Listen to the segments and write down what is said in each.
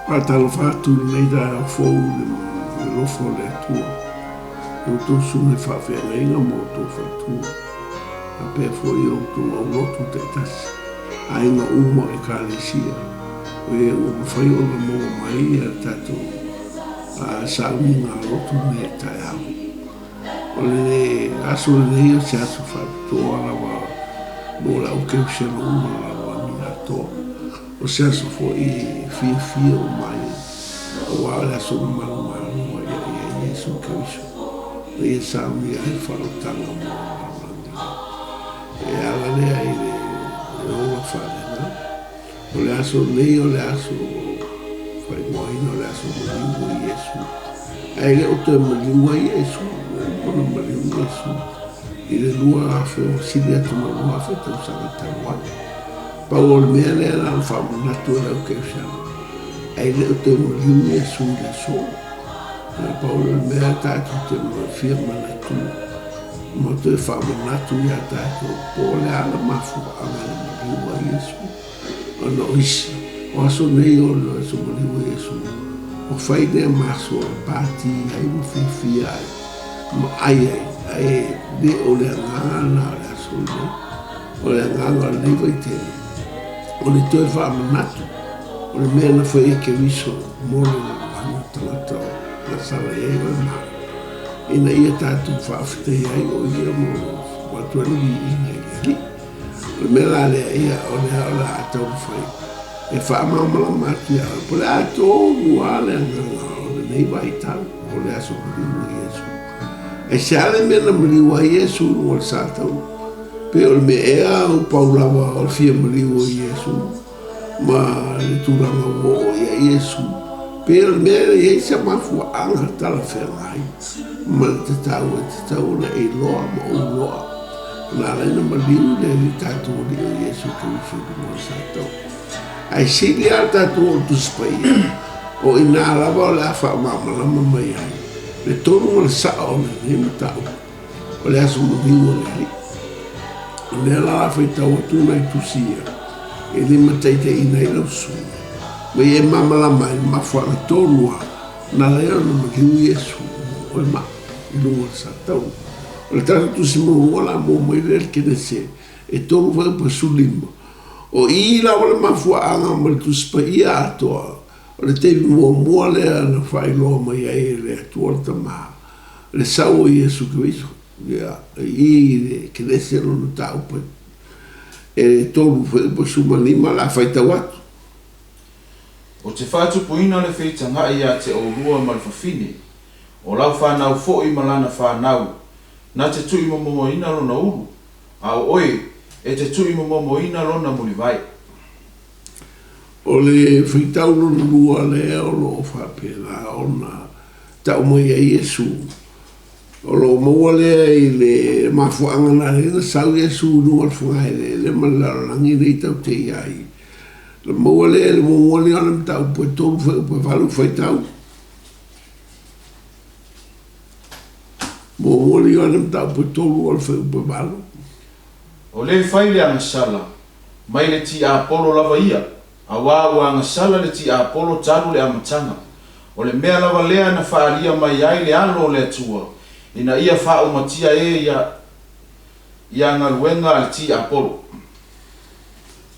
Faatalofa atu i lenei taeao fou i le alofa o le Atua i outou susuga i faafeagaiga ma outou faletua, faapea foi i outou aulotu taitasi, aiga uma o Ekalesia, o e ua mafai ona maua mai le tatou sauniga lotu i lenei taeao. O le aso lenei o se aso faapitoa lava mo le au kerisiano uma o le lalolagi atoa. O se aso foi e fiafia uma ai, aua o le aso na manumanu ai ia Iesu Keriso, na ia saunia ai le faaolataga mo le lalolagi. E ala lea i le ola faaleagaga. O le aso lenei o le aso faaigoaina o le aso maliu o Iesu. Ae le o toe maliu ai Iesu, ua uma ona maliu Iesu i le 2000, ua sili atu ma le 2000 tausaga talu ai. Pau o le mea lea na ona faamanatu e le au kerisiano, ae le o toe maliu Iesu i le aso. Pau o le mea tatou te fia manatu ma toe faamanatu iā tatou po o le a le mafuaaga e maliu ai Iesu. Ona o isi, o aso nei o le aso maliu o Iesu, ua fai lea ma aso e pati ai ma fiafia ai ma ai ai, ae le o le agaga lena o le aso lenei. O le agaga o lenei vaitaimi, o le toe faamanatu o le mea na fai e Keriso mo le lalolagi o tagata na sala i ai o le Malo, ina ia tatou faafetaia ai o ia mo le avatu ai le viiga i le Alii. O le mea la lea, ia, o lea o le a taumafai e faamalamalama atu ia oe, po o le a tonu lava le agaga o lenei vaitau, o le aso maliu o Iesu. Aisea le mea na maliu ai Iesu i luga o le sa taua? Pe o le mea ea ua pau lava o le fia maliu o Iesu ma le tulaga ua oo i ai Iesu? Pe o le mea e i ai se mafuaaga talafeagai ma le tatau e tatau ona e iloa ma ou iloa na ala ai ona maliu le Alii tatou Alii o Iesu Keriso i luga o le sa taua? Ae sili lava le tatou oo i le Tusi Paia, o i ina lava o le a faamalamalama mai ai le tonu ma le sao o lenei mataupu. O le aso maliu o le Alii. O lea la a faitau atu nai tusi ia, e limataitaiina ai lau susuga, ma ia e malamalama ai le mafuaaga tonu lava na ala ai ona maliu Iesu mo oe ma au i luga o le sa taua. O le tatou tusi muamua la maua mai lea i le Kenese e 3:15, o i lava le mafuaaga ma le Tusi Paia atoa o le taimi muamua lea na faailoa mai ai e le Atua le Tama le sau o Iesu Keriso, ia, i le Ekeresia lona mataupu e 3:15 o le a faitau atu. Ou te faatupuina le feitagai ia te oulua ma le fafine, o lau fanau foi ma lana fanau, na te tuuimomomoina lona ulu, a o oe, e te tuuimomomoina lona mulivae. O le faitau lona lua lea o lo o faapena ona tau mai ai Iesu. O lo o maua lea i le mafuaaga na ala ai ona sau Iesu i luga o le fogaeleele ma le lalolagi lenei tatou te i ai. Na maua lea i le muamua lea o le mataupu e 3:8 faitau. Muamua lea o le mataupu e 3:8. O le fai le agasala, mai le tiapolo lava ia, Auā ua agasala le tiapolo talu le amataga. O le mea lava lea na faaalia mai ai le Alo o le Atua, ina ia faaumatia e ia ia galuega a le tiapolo.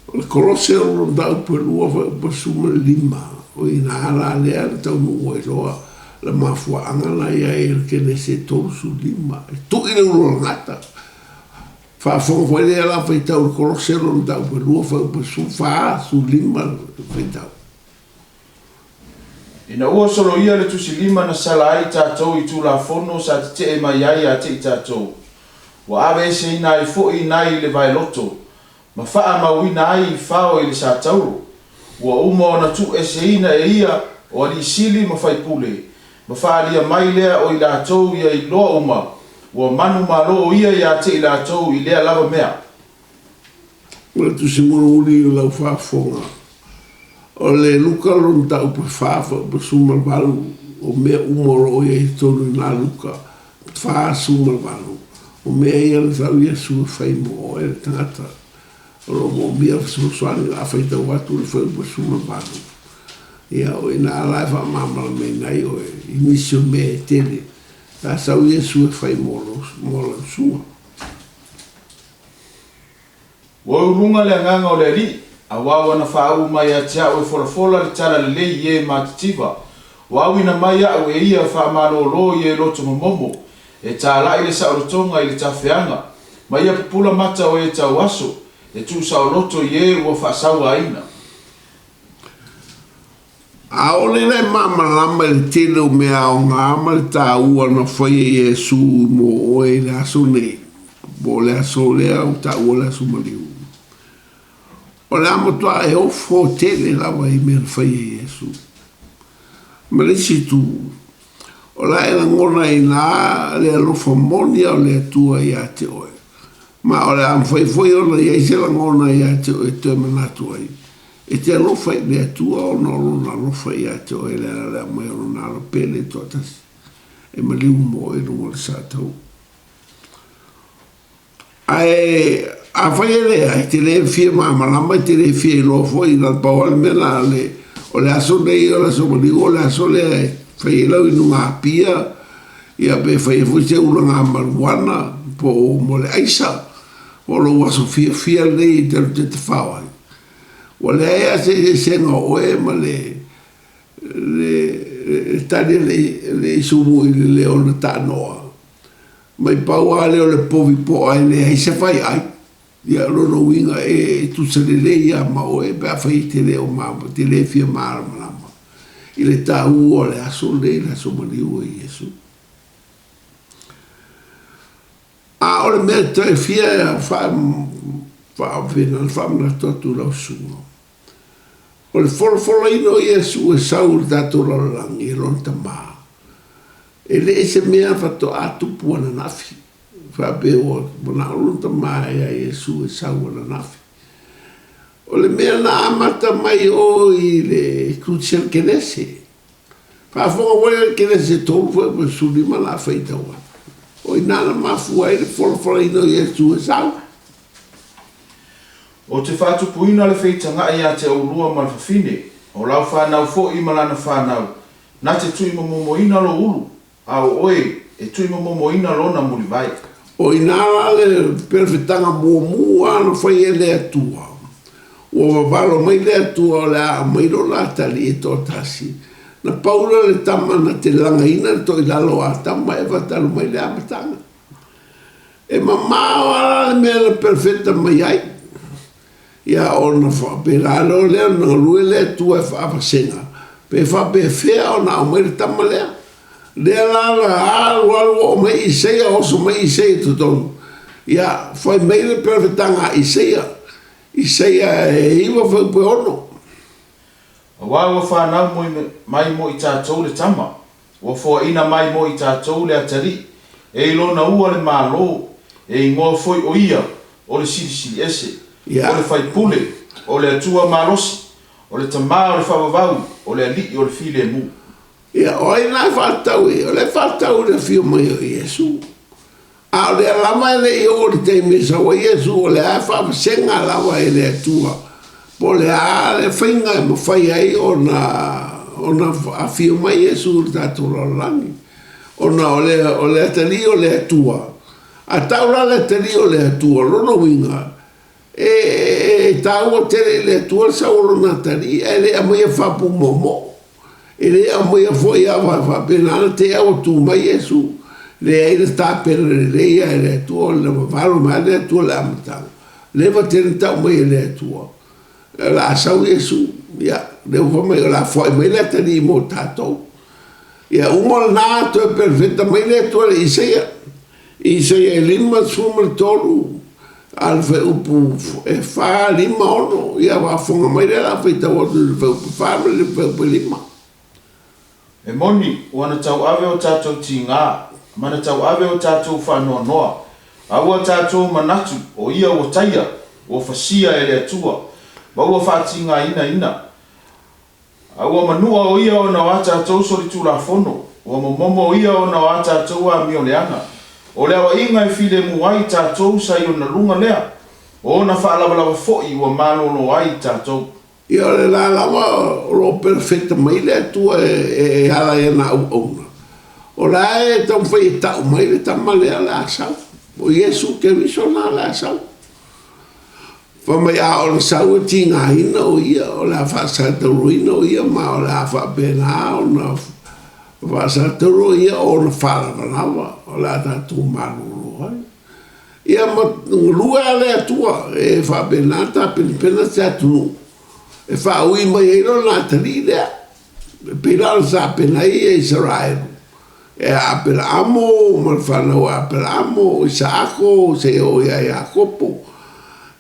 O le Kolose o lona mataupu e lua fuaiupu 15, o i ina la lea na taunuu ai loa le mafuaaga na i ai e le Kenese e 35, e tui le ulualagata. Faafofoga foi lea la faitau i le Kolose lona mataupu e lua fuaiupu 14, 15 le faitau. Ina ua soloia le tusi lima na sala ai tatou i Tulafono sa tetee mai ai ia te i tatou, ua aveeseina ai foi nai le vaeloto ma faamauina ai i fao i le satauro, ua uma ona tuueseina e ia o alii sili ma faipule, ma faaalia mai lea o i latou ia iloa uma, ua manumalo ia ia te i latou i lea lava mea. O le tusi mulimuli i lau faafofoga, o le Luka lona mataupu e fa fuaiupu 18, o mea uma o lo o i ai i totonu i ina Luka 48, o mea ia na sau Iesu e fai mo oe le tagata o lo o moomia fesoasoani o le a faitau atu le fuaiupu 18. Ia, o i ina la e faamalamalamaina ai oe i nisi o mea e tele pe a sau Iesu e fai mo lau susuga. Ua uluga le agaga o le Alii, aua ua na faauu mai ia te a'u e folafola le tala lelei i e matitiva. Ua auina mai a'u e ia faamalōlō i e loto momomo, e tāla'i le saolotoga i le tafeaga, ma ia pupula mata o e tauaso, e tuusaoloto i e ua faasauaina. ʻAʻole la e malamalama i le tele o mea aoga ma le taua na faia e Iesū mo ʻoe i le aso nei, po o le aso lea ua taua le aso maliu. O le a matuā e ofo tele lava i mea na faia e Iesū. Ma le isi itu, o le a e lagona inā le alofa moni a o le Atua iā te ʻoe, ma o le a mafai foi ona i ai se lagona iā te ʻoe e toe manatu ai, E te alofa i le Atua ona o Lona alofa iā te oe le ala le aumai o Lona alo pele toatasi e maliu mo oe i luga o le sātau. Ae afai e leai, e te le fia malamalama, e te le fia iloa foi, na o le pau lava le mea na o le, o le aso nei o le aso maliu, o le aso lea e fai ai lau inuga apia, ia pe fai ai foi se ulaga maluana, po o mo le aisa, po o lou aso fiafia lenei e te alu e te tafao ai. Ua leai lava se eseesega o oe ma le le tali a le isumu i le leo na taanoa. Mai pau lava lea o le povi poa e leai se faiai. Ia o lona uiga e tusa lelei lava ma oe pe afai e te le o e te le fia malamalama i le taua o le aso lenei, le aso maliu o Iesu. A o le mea toe fia faamanatu atu i lau susuga, o le folafolaina o Iesu e sau i le tatou lalolagi e lona Tama, e le se mea faatoa tupu ananafi, faapea ua manao lona Tama ia Iesu e sau ananafi. O le mea na amata mai o i le Kenese, Faafofoga foi le Kenese 3 foi ma 15 la faitau atu. O i ina na mafua ai le folafolaina o Iesu e sau. Ou te faatupuina le feitagaʻi ia te oulua ma le fafine, o lau fanau foʻi ma lana fanau, na te tuimomomoina lou ulu, A o oe, e tuimomomoina lona mulivae. O i ina la le perofetaga muamua na fai e le Atua, ua vavalo mai le Atua o le a aumai lona atalii e toatasi, na pau lea o le tama na te lagaina le toilalo o Atama ma Eva talu mai le amataga. E mamao lava la le mea na perofeta mai ai. Ia ona faapena loa lea ona galue le Atua e faavasega, pe faapefea ona aumai le tama lea. Lea la na alu alu oo mai Isaia, oso mai Isaia i totonu. Ia, fai mai le perofetaga a Isaia, Isaia e 9 fuaiupu e 6. Aua ua fanau mai mo i tatou le tama, Ua foaina mai mo i tatou le atalii, e i lona ua le Malo, e igoa foi o ia o le Silisili Ese, o le Faipule, o le Atua Malosi, o le Tama o le Faavavau, o le Alii o le Filemu. Ia, o ai la e faatatau i ai? O lea e faatatau i le afio mai o Iesu. A o lea lava e le i oo i le taimi e sau ai Iesu, o lea e faavasega lava e le Atua, po o le a le faiga e mafai ai ona ona afio mai Iesu i le tatou lalolagi, ona o le o le atalii o le Atua. A tau la le atalii o le Atua, o lona uiga, E taua tele i le Atua le sau o lona atalii, ae le aumaia faapumoomoo. E le aumaia foi a faapena na te i a ua tu mai Iesu. Leai na tapena lelei lava e le Atua, o le vavalo mai lava le Atua i le amataga. Leva tele na tau mai e le Atua, o le a sau Iesu, ia, lea ua fai mai o le a foai mai le atalii mo tatou. Ia uma lena toe perofeta mai le Atua i le Isaia. Isaia e 53, a o le fuaiupu e 4, 5, 6, ia faafofoga mai lea o le a faitau atu i le fuaiupu 4 ma le fuaiupu 5. E moni, ua na tauave o tatou tigā, ma na tauave o tatou faanoanoa, a ua tatou manatu, o ia ua taia, ua fasia e le Atua, ma ua faatigaina ina. A ua manua o ia ona o a tatou solitulafono, ua momomo o ia ona o a tatou amio leaga. O le aoaiga e filemu ai tatou sa i ona luga lea, o ona faalavalava foi ua malolo ai tatou. Ia o le la lava o lo o perofeta mai le Atua e ala i ana auauna, o la e taumafai e tau mai le tama lea o le a sau. O Iesu Keriso lena o le a sau. Fai mai a o le sau e tigaina o ia, o le a faasalatauluina o ia ma o le a faapena ona faasatauro ia o ona faalavalava o le a tatou malolo ai. Ia ma galue lava le Atua e faapena tapenapena se atunuu e faaui mai ai lona atalii lea. E pei la ona tapena ai ia Isaraelu e Aperaamo ma le fanau a Aperaamo, o Isaako seia oo ia Iakopo,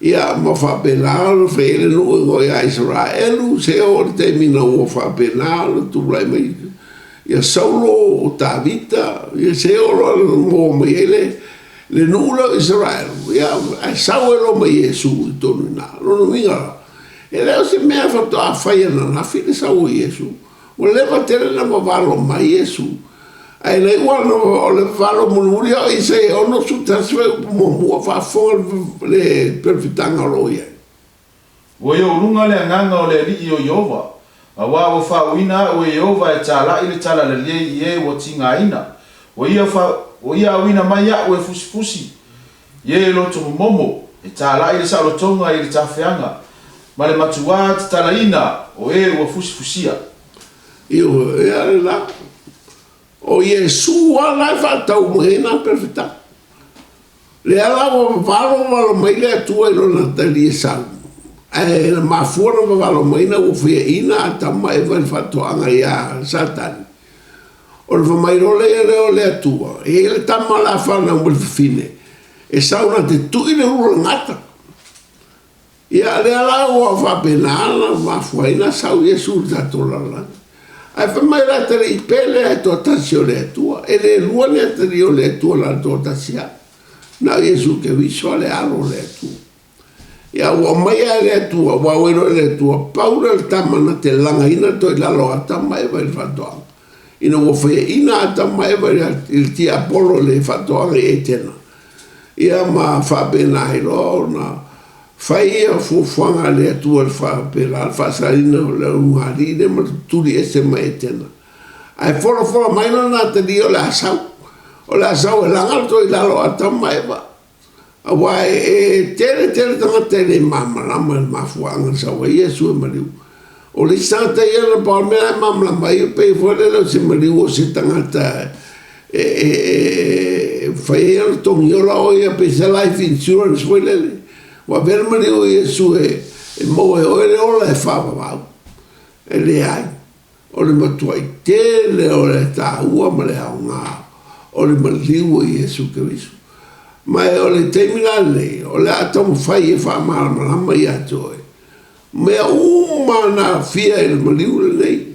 ia ma faapena ona fai ai le nuu e igoa ia Isaraelu seia oo i le taimi ina ua faapena ona tulai mai ia Saulo, o Tavita, ia seia oo loa ina maua mai ai le nuu lea o Isaraelu, ia ae sau ai loa ma Iesu i totonu i ina. O lona uiga la, e le o se mea faatoa fai ananafi le sau o Iesu. Ua leva tele ona vavalo mai Iesu, ae na iu lava o le vavalo mulimuli o Isaia 61 fuaiupu muamua, faafofoga le perofetaga o lo o i ai. Ua i ou luga le agaga o le Alii o Ieova, auā ua faauuina a'u e Ieova e tāla'i le talalelei i e ua tigaina. Ua ia, ua ia auina mai a'u e fusifusi i e loto momomo, e tāla'i le saolotoga i le tafeaga, ma le matuā tatalaina o e ua fusifusia. Ioe, ea le la. O Iesu lava la e faatau mai ai nā perofetaga. Lea la ua vavalo vavalo mai le Atua i lona atalii e sau, ae na mafua ona vavalo mai ina ua faiaina Atamu ma Eva i le faatoaga iā Satani. Ona fai mai loa lea o le Atua, E i ai le tama o le a fanau mai le fafine, e sau na te tui le ulu o le gata. Ia, lea la ua faapena ona mafua ai ona sau Iesu i le tatou lalolagi. Ae fai mai le atalii pele ae toatasi o le Atua. E le lua ni atalii o le Atua na o le toatasi lava. Na o Iesu Keriso le Alo o le Atua. Ia, ua aumaia e le Atua, ua auai loa e le Atua, pau lea o le tama na te lagaina le toilalo o Atamu ma Eva i le faatoaga. Ina ua faiaina Atamu ma Eva i le tiapolo i le faatoaga i Etena, ia ma faapena ai loa ona fai ia fuafuaga a le Atua i le faapena le faasalina o le ulugalii lea ma le tutuli ese mai Etena. Ae folafola mai lona atalii o le a sau. O le a sau e laga le toilalo o Atamu ma Eva. Aua e tele tele tagata e le malamalama i le mafuaaga na sau ai Iesu e maliu. O le isi tagata ia na pau o le mea la e malamalama ai e pei foi lele o se maliu o se tagata e fai ai ona togiola o ia pei se life insurance foi lele. Ua avea le maliu o Iesu e maua e oe le ola e faavavau. E leai. O le matuai tele o le taua ma le aoga o le maliu o Iesu Keriso. Ma o le taimi la lenei, o le a taumafai e faamalamalama ia te oe mea uma na aafia i le maliu lenei.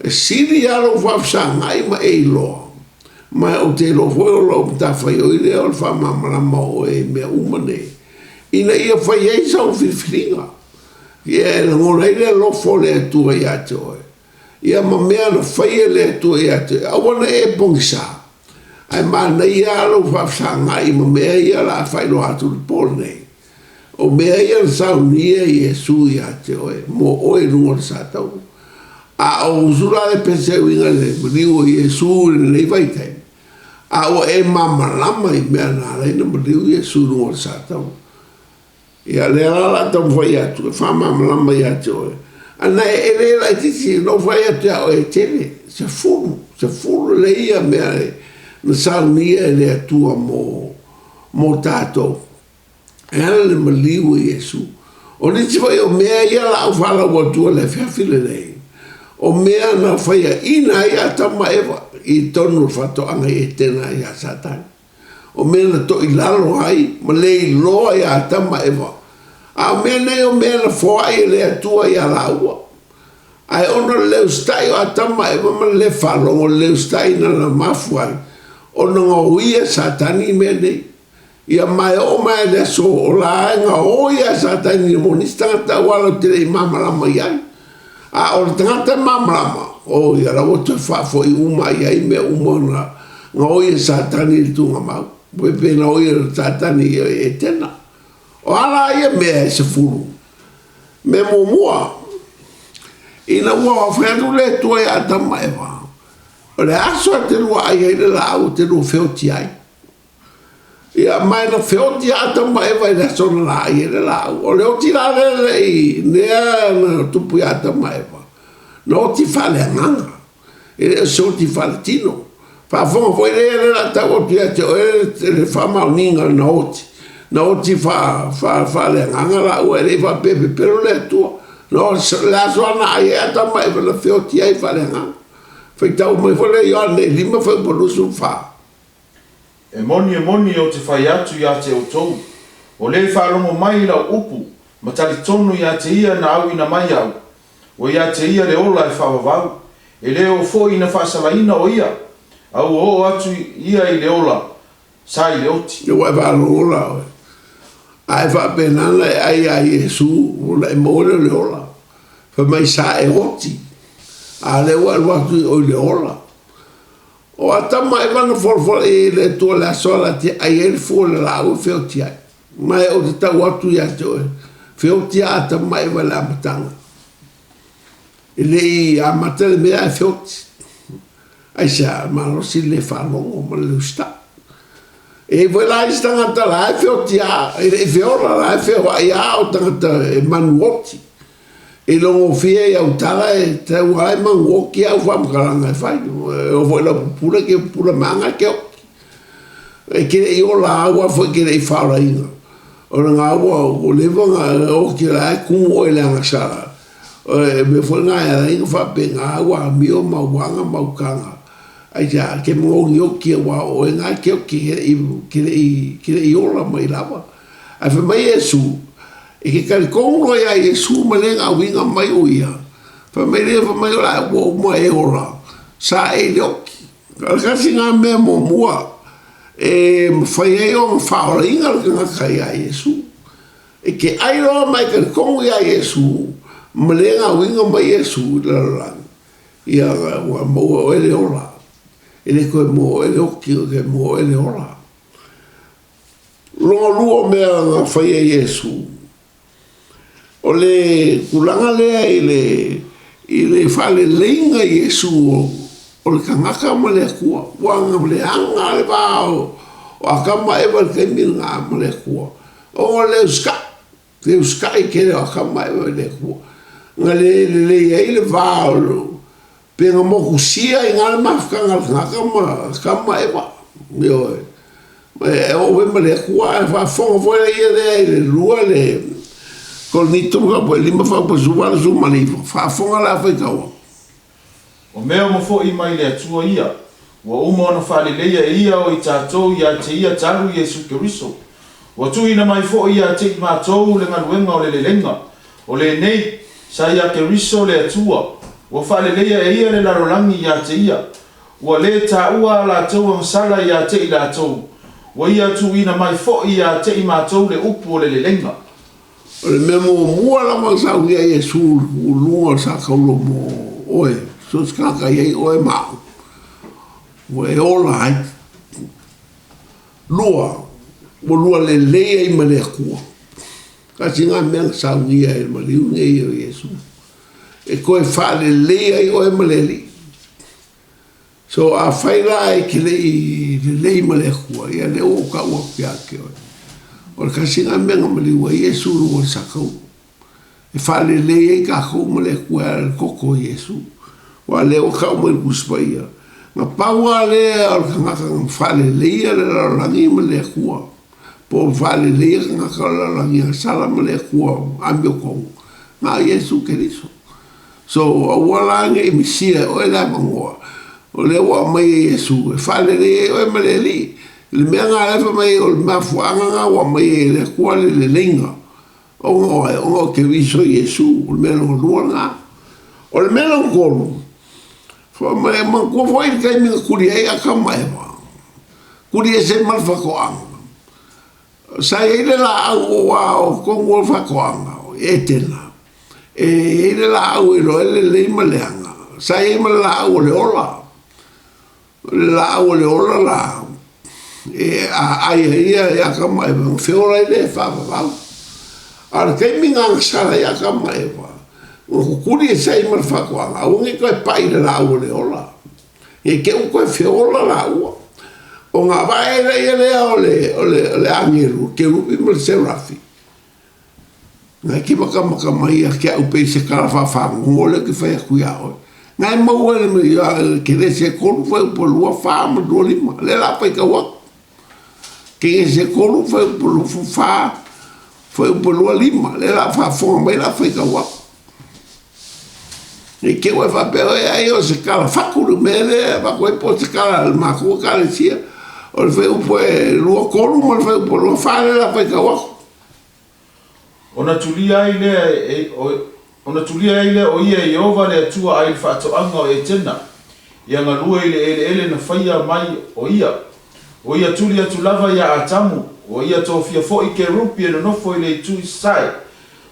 E sili lava lou faafesagai ma e iloa, ma ou te iloa foi o lau matafaioi lea o le faamalamalama o oe i mea uma nei, ina ia fai ai sau filifiliga. Ia e lagona ai le alofa o le Atua ia te oe, ia ma mea na faia e le Atua ia te oe. Aua ne i e pogisa, ae manaia lava lou faafesagai ma mea ia o le a faailoa atu i le po lenei. O mea ia na saunia Iesu ia te oe, mo oe i luga o le sataua. A o usu la le pese e uiga i le maliu o Iesu i lenei vaitaimi, a ua e malamalama i mea na ala ai ona maliu Iesu i luga o le sataua. Ia, lea la o le a taumafai atu e faamalamalama ia te oe, ana e le laitiiti, na ou fai atu ia oe e tele, sefulu, sefulu lelei ia mea na saunia e le Atua mo, mo tatou. E ala le maliu o Iesu. O nisi foi o mea ia o le a ou falau atua i le afiafi lenei, o mea na faiaina ai Atamu ma Eva i totonu o le faatoaga i Etena ia Satani. O mea na toilalo ai ma le iloa ia Atamu ma Eva, a o mea nei o mea na foai e le Atua iā lāua. Ae ona o le le usitai o Atamu ma Eva ma le le faalogo i le le usitaina na mafua ai ona gaoia e Satani mea nei. Ia ma e oo mai lava i le aso o la e gaoi lava Satani mo nisi tagata aua latou te le i malamalama i ai. A o le tagata e malamalama, o ia la ua toe faafoi uma i ai mea uma na gaoi e Satani i le tuugamau, pe pe gaoi e Satani i Etena. O a la ia mea e sefulu? Mea muamua, ina ua fai atu le Atua ia Atama ma Eva, o le aso e te lua ai ai le laau e te lua feoti ai. Ia, ma e na feoti a Atama ma Eva i le aso na laai ai le laau. O le oti la lea le i lea na tupu ia Atama ma Eva, na oti faaleagaga, e le o se oti faaletino. Faafofoga foi lea lea o le a tau atu ia te oe le faamaoniga na oti, na oti faaleagaga laua, e le i faapea e pepelo le Atua. Na o le aso lava na ai ai Atama ma Eva na feoti ai faaleagaga. Faitau mai foi lea Ioane 5 fuaiupu 24. E moni, e moni, ou te fai atu ia te outou, o le faalogo mai i lau upu, ma talitonu ia te ia na auina mai au, ua ia te ia le ola e faavavau, e le oo foi ina faasalaina o ia, a ua oo atu ia i le ola, sa i le oti. Ua e faalogo la oe, a e faapena ona e ai ia Iesu ona e maua lea o le ola. Fai mai sa e oti, a o lea ua e alu atu i le ola. O Atama ma Eva na folafola i ai e le Atua i le aso a la te ai ai le fua o le laau e feoti ai. Ma e ou te tau atu ia te oe, feoti a Atama ma Eva i le amataga. E le i amata le mea ae feoti. Aisea? Malosi le le faalogo ma le le usitai. E i ai foi la isi tagata la e feoti a, e le i feola, la e feoai a o tagata e manu oti. E logofie i au tala e tau ai manu oti au faamatalaga e fai. E oo foi i lau pupula e te pupula maga e te oti. E te le i ola aua foi e te le i faaolaina. O lena ua leva ona oti la e tumu oe i le agasala. O le mea foi lena e ala ai ona faapena ua amio ma au aga ma au taga. Aisea? E te manogi oti aua o oe lena e te oti e te le i ola mai lava. Ae fai mai Iesu, e te talitonu loa iā Iesu ma le galuega mai o ia, fai mai lea, fai mai o le a ua uma e ola, sa e i le oti. O le tasi lena mea muamua e mafai ai ona faaolaina le tagata iā Iesu. E te ai loa ma e talitonu iā Iesu ma le galuega mai Iesu i le lalolagi, ia ua maua e oe le ola. E le toe maua e oe le oti, e maua e oe le ola. Lona lua o mea na fai e Iesu, o le tulaga lea i le, i le faaleleiga Iesu o le tagata ma le Atua. Ua leaga le va o Atama ma Eva i le taimi lena ma le Atua, ona o le usitai, le usitai tele o Atama ma Eva i le Atua, na le lelei ai le va o Pe na motusia i ina le mafutaga a le tagata ma Atama ma Eva. Ioe. E oo foi ma le Atua ae faafofoga foi le ia lea i le lua le Korinito mataupu e 5 fuaiupu 18 19. Faafofoga la faitaua. O mea uma foi mai le Atua ia, ua uma ona faaleleia e Ia o i tatou ia te Ia talu Iesu Keriso. Ua tuuina mai foi ia te i matou le galuega o le leleiga, O lenei, sa ia Keriso le Atua, ua faaleleia e Ia le lalolagi ia te Ia, ua lē taua a latou agasala ia te i latou, ua Ia tuuina mai foi ia te i matou le upu o le leleiga. O le mea muamua lava na saunia e Iesu i le luga o le satauro mo oe, so o se tagata e i ai oe ma au, ua e ola ai. Lua, ua lua lelei ai ma le Atua. Tasi lena mea na saunia e le maliu nei o Iesu, e toe faalelei ai oe ma le Alii. So afai la e te le i lelei ma le Atua, ia lea ua ou tau atu ia te oe. O le tasi lena mea na maliu ai Iesu i luga o le sakaulu, e faalelei ai tatou ma le Atua e ala i le toto o Iesu. Aua o lea ua tau mai i le Tusi Paia, na pau lava lea o le tagata na faaleleia le lalolagi ma le Atua. Po o faaleleia tagata o le lalolagi agasala ma le Atua amiotonu, na o Iesu Keriso. So, aua la ne i misia e oe le avanoa, o lea ua aumai e Iesu e faalelei ai oe ma le Alii. I le mea lena o lea e fai mai o le mafuaaga lena ua aumai ai e le Atua le leleiga, ona o ai? Ona o Keriso Iesu, o le mea lona lua lena. O le mea lona tolu, fai mai, manatua foi le taimi na tuli ai Atama ma Eva, Tuli ese ma le faatoaga. Sa i ai le laau o a o tonu o le faatoaga o Etena. E i ai le laau e iloa ai le lelei ma le leaga. Sa i ai ma le laau o le ola. O le laau o le ola la, e a ai ai ia Atama ma Eva, ona feola ai lea e faavavau. A o le taimi na agasala ai Atamu ma Eva, ua kukuli ese ai ma le faatoaga, aua ne i toe pai i le laau o le ola, ne i te i ua toe feola laua. Ona vae ai lea lea o le, o le, o le agelu, kerupi ma le serafi, Na e te matamata mai ia te au pei se tala faafagogo lea ou te fai atu ia oe. Na e maua e le ia Kenese e 3 fuaiupu e 2, 4 ma 25. Lea o le a faitau atu. Kenese e 3 fuaiupu e 2, 4 fuaiupu e 2, 5. Lea o le a faafofoga mai o le a faitau atu. Ne i te i ua e faapea, e ai o se tala fatu le mea lea e avatu ai po o se tala a le matou ekalesia. O le fuaiupu e 2, 3 ma le fuaiupu e 2, 4 lea o le a faitau atu. Ona tulia ai lea e, ona tulia ai lea o ia e Ieova le Atua ai le faatoaga o Etena, ia galue i le eleele na faia mai o ia. Ua ia tuli atu lava ia Atamu, ua ia tofia foi kerupi e nonofo i le itu i sasae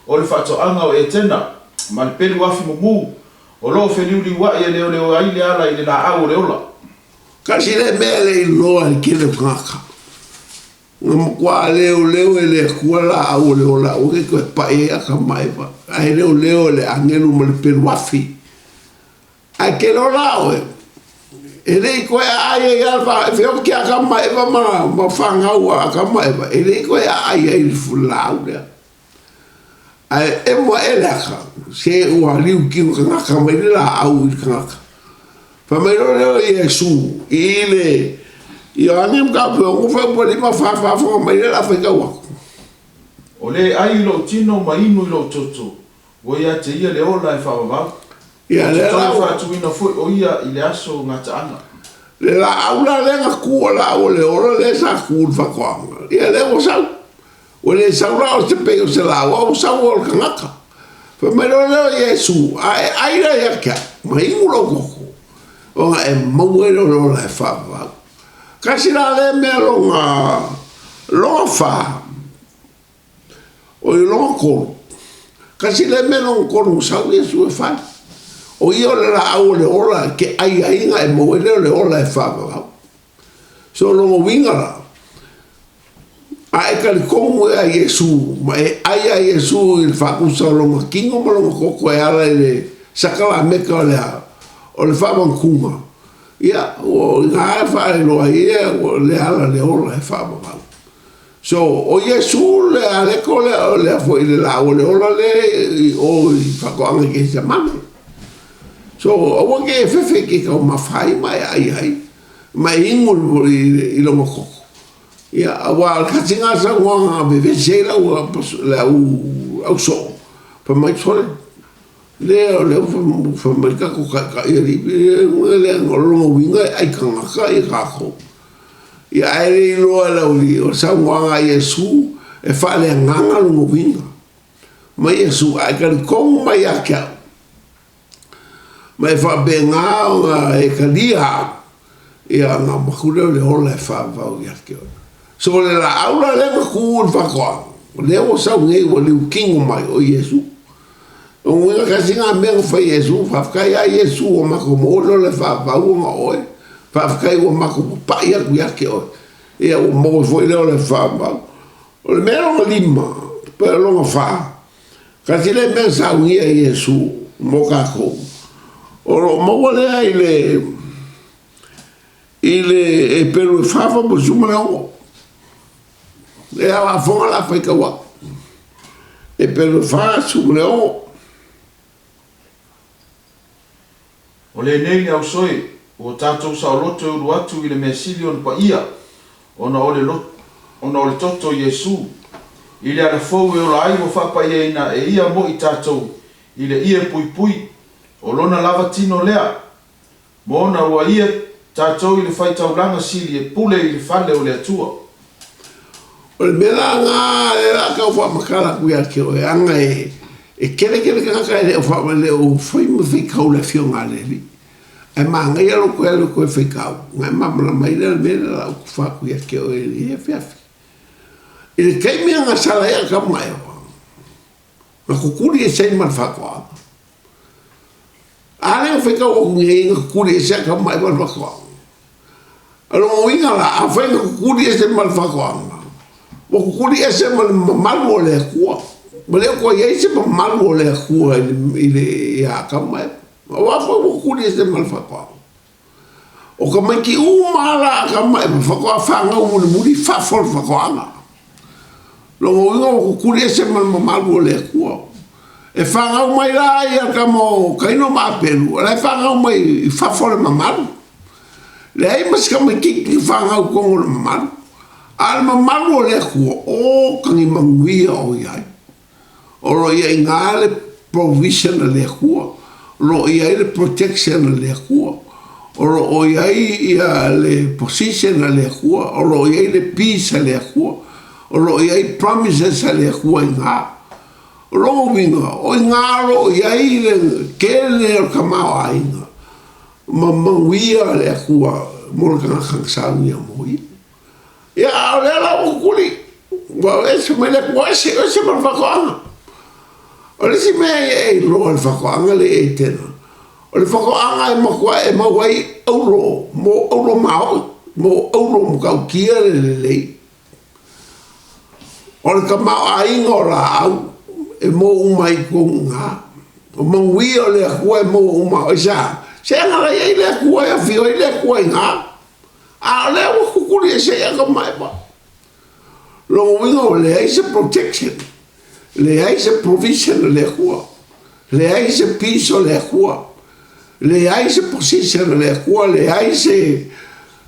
o le faatoaga o Etena, ma le pelu afi mumu, o lo o feliuliuai e leoleo ai le ala i le laau o le ola. Tasi lea mea e le i iloa e le tele o tagata. Na matua leoleo e le Atua laau o le ola aua ne i toe pai ai Atama ma Eva, ae leoleo e le agelu ma le pelu afi. Ae ke loa la oe, e le i toe aai ai lava le fa, e feoti Atama ma Eva ma, ma fanau a Atama ma Eva, e le i toe aai ai i le laau lea. Ae emo ae le aka, se ua liu kino tagata mai le laau i le tagata. Fai mai loa lea o Iesu i le Ioane mataupu e 6 fuaiupu e 5 fa faafofoga mai lea o le a faitau atu. O le ai i lou tino ma inu i lou toto, ua ia te ia le ola e faavavau. Ia Ou te lea toe la ua. faatuina foi o ia i le aso o gataaga. Le laau la lea na tu o laau o le ola lea sa tu i le faatoaga, ia lea ua sau. Ua le sau la o se pei o se laau, a ua sau o le tagata. Fai mai loa lea o Iesu, A e ʻai la ia te au, ma inu lou toto, ona e maua ai lea o le ola e faavavau. Kasi la lea mea lona, lona fa, o i lona tolu. Kasi lea mea lona tolu na sau Iesu e fai. O ia o le laau o le ola e te ʻai ai ona e maua ai lea o le ola e faavavau. So lona uiga la, A e talitonu ia Iesu, ma e ʻai iā Iesu i le faatusa o lona tino ma lona toto e ala i le sakalameta o le a? O le faamautuga, ia, ua i ina e faailoa ai ia ua le ala le ola e faavavau. So, o Iesu le aleko lea, o lea foi le laau o le ola lea i o i faatoaga i Ketesamane. So, aua te e fefe i ke taumafa ai ma e ʻai ai, ma e inu i lona toto. Ia, aua o le tasi lena saunoaga na vevesi ai lau le au ausoo, fai mai, sole, lea o lea ua fai mai tatou taitai alii, le leaga o lona uiga e ai tagata ia tatou. Ia, ae le iloa e le aualii, o le saunoaga a Iesu e faaleagaga lona uiga. Mai Iesu, a e talitonu mai ia te au, Ma e faapena ona e talia au, ia ona avatu lea o le ola e faavavau ia te oe. So o le laau la lea na tu i le faatoaga, o lea ua sau nei ua liutino mai o Iesu. O lona uiga tasi lena mea na fai e Iesu, faafetai lava Iesu ua matou maua le ola e faavavau ona o oe. Faafetai ua matou papai atu ia te oe, ia ua maua foi le ola e faavavau. O le mea lona lima, pe o lona fa, Tasi lea mea saunia e Iesu mo tatou, o lo o maua lea i le i le Eperu e fa fa 16. Lea lafoga la faitau atu. Eperu e fa 16. O lenei le ausoe, ua tatou saoloto e ulu atu i le mea sili ona paia, ona o le ona o le toto o Iesu. I le ala fou e ola ai ua faapaiaina e ia mo i tatou i le ie puipui, o lona lava tino lea, ma ona ua ia tatou i le faitaulaga sili e pule i le fale o le Atua. O le mea la lena lea o le a tau faamatala atu ia te oe, aga e tele tele tagata e le o faa, e le o fai ma faitau i le Afioga a le Alii. Ae manaia lou toe alu e toe faitau, ona e malamalama ai lea i le mea lea o le a ou tufa atu ia te oe i lenei afiafi. I le taimi na gasala ai Atamu ma Eva, na kukuli ese ai ma le faatoaga. A lea na faitau atu nei na kukuli ese Atamu ma Eva i le faatoaga. O lona uiga la, afai na kukuli ese ma le faatoaga, ua kukuli ese ma le mamalu o le Atua. Ua le o toe i ai se mamalu o le Atua i le ia Atamu ma Eva. Aua foi ua kuli ese ma le faatoaga. O tamaiti uma lava la a Atamu ma Eva faatoa fanau mulimuli i fafo o le faatoaga. Lona uiga ua kukuli ese ma le mamalu o le Atua. E fanau mai la ia tama o Kaino ma Apelu, o la e fanau mai i fafo o le mamalu. Leai ma se tamaititi na fanau i totonu o le mamalu. A o le mamalu o le Atua, o tagi manuia o i ai. O lo o i ai ina le provision a le Atua, o lo o i ai le protection a le Atua, o lo o i ai ia le position a le Atua, o lo o i ai le peace a le Atua, o lo o i ai promises a le Atua i ina. O lona uiga, o i ina o lo o i ai le tele o le tamaoaiga ma manuia a le Atua mo le tagata na saunia mo ia. Ia, a o lea la ua kuli, ua ese mai le Atua, ese, ese ma le faatoaga. O le isi mea ia e iloa i le faatoaga lea i Etena, o le faatoaga e matua e maua ai auro, mo auro maoi, mo auro matautia le lelei. O le tamaoaiga o laau e maua uma ai i totonu i ina. O manuia o le Atua e maua uma ai. Aisea? Se aga la i ai le Atua e afio ai le Atua i ina. A o lea ua kukuli ese ai Atama ma Eva. Lona uiga ua leai se protection, leai se provision a le Atua, leai se peace o le Atua, leai se position a le Atua, leai se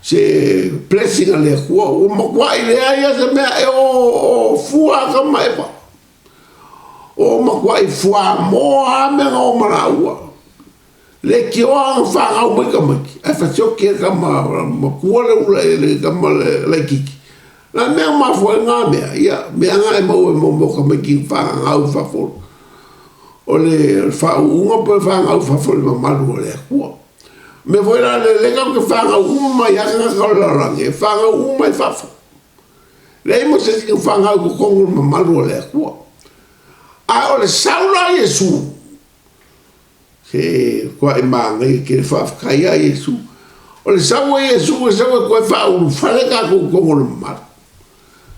se blessing a le Atua. Ua matuai leai lava se mea e o fua Atama ma Eva. O matuai fuamoa lava mea na o ma laua. Leitioa na fanau mai tamaiti ae fasioki e tama matua le ula i le tama laititi. Na mea mafua ai na mea, ia mea na e maua e mo tamaiti na fanau i fafo o le faauuga po o le fanau i fafo o le mamalu o le Atua. Mea foi la le lea tatou te fanau uma mai lava tagata o le lalolagi, e fanau uma i fafo. Leai ma se isi na fanau i totonu o le mamalu o le Atua. A o le sau la o Iesu, Se tuai manaia tele faafetai ia Iesu. O le sau o Iesu e sau e toe faaulufale tatou i totonu o le mamalu.